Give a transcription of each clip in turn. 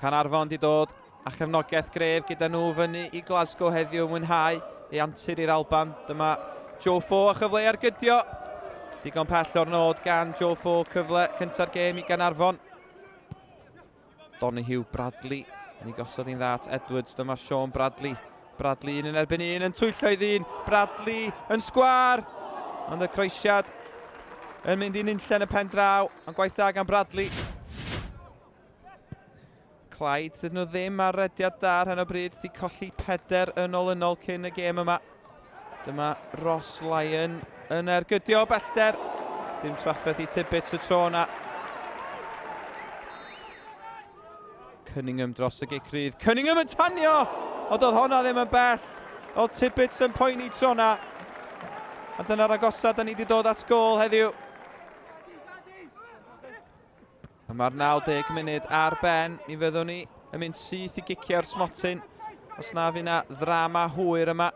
Caernarfon 'di dod a chefnogaeth gref gyda nhw fyny i Glasgow heddiw yn mwynhau ei antur i'r Alban. Dyma Joe Fo a chyfle i ergydio. Digon pell o'r nod gan Joe Fo, cyfle cynta'r gêm i Gaernarfon. Donahue Bradley yn ei gosod i'n dda at Edwards. Dyma Sean Bradley. Bradley un yn erbyn un yn twyllo i ddyn. Bradley yn sgwar. Ond y croesiad yn mynd i nunlle yn y pen draw. Ond gwaith da gan Bradley. Clyde, dydyn nhw ddim ar rediad da ar hyn o bryd, di colli peder yn olynol cyn y gêm yma. Dyma Ross Lyon yn ergydio bellter. Dim trafferth i Tibbets y tro yna. Cunningham dros y gic rydd. Cunningham yn tanio! Ond oedd honna ddim yn bell. Oedd Tibbets yn poeni tro yna. A dyna'r agosaf da ni wedi dod at gol heddiw. A mae'r 90 munud ar ben. Mi fyddwn ni yn mynd syth i gicio'r smotyn. Os na fydd na ddrama hwyr yma.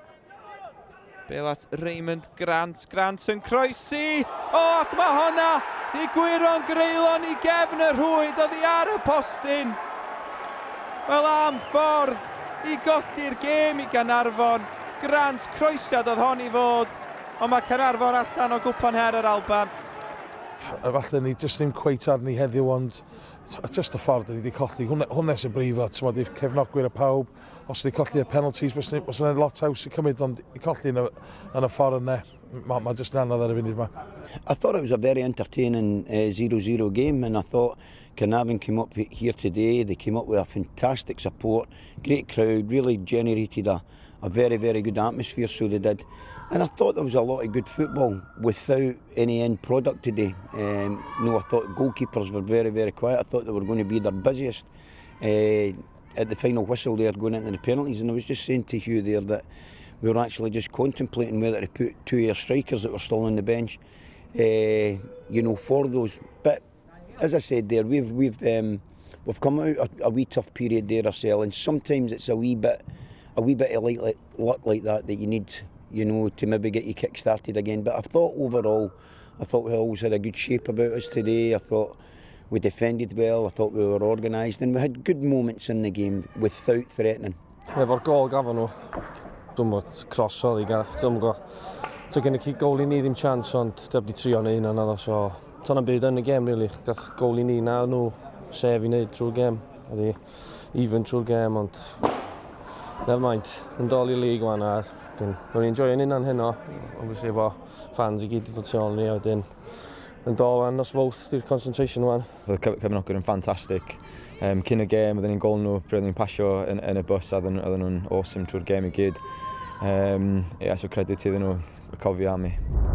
Bel at Raymond Grant. Grant yn croesi! O, ac mae honna di gwyro'n greulon i gefn y rhwyd oddi ar y postyn. Wel, am ffordd i golli'r gêm i Gaernarfon. Grant, croesiad oedd hon i fod, ond mae Caernarfon allan o Gwpan Her yr Alban. Efallai ni jyst ddim cweit arni heddiw ond jyst y ffordd ni wedi colli, hwnna, hwnna sy'n brifo, ti'n i'r cefnogwyr a pawb, os wedi colli y penalties, bysa yna lot haws i cymryd, ond i colli yn y, yn y ffordd yna, mae ma jyst yn anodd ar y funud yma. I thought it was a very entertaining 0-0 game and I thought Caernarfon came up here today, they came up with a fantastic support, great crowd, really generated a, a very, very good atmosphere, so they did. And I thought there was a lot of good football without any end product today. Um, no, I thought goalkeepers were very, very quiet. I thought they were going to be their busiest uh, at the final whistle there going into the penalties. And I was just saying to Hugh there that we were actually just contemplating whether to put two air strikers that were still on the bench, uh, you know, for those. But as I said there, we've we've um, we've come out a, a wee tough period there ourselves, and sometimes it's a wee bit a wee bit of light, like, luck like that that you need, you know, to maybe get you kick started again. But I thought overall, I thought we always had a good shape about us today. I thought we defended well. I thought we were organised, and we had good moments in the game without threatening. Efo'r gol gafon nhw, dwi'n bod cross oedd i Gareth, dwi'n gwybod. So gen i gol i ni ddim chance, ond dyb di trio neu un another, so to'n am byd yn y gêm, really. Gath gol i ni na nhw sef i wneud trwy'r gêm. Oedd hi even trwy'r gêm, ond never mind. Yn dol i league wan, a dwi'n ni'n enjoyo'n unan heno, obviously efo fans i gyd i dod tu ôl ni, a wedyn yn dol wan, nos Fawrth, di'r concentration wan. Oedd y cefnogwyr yn ffantastig. Um, cyn y gêm, oedden ni'n gol nhw pryd oedden ni'n pasio yn, yn y bus a oedden, oedden nhw'n awesome trwy'r gêm i gyd. Um, yeah, so credit iddyn nhw, cofio am i.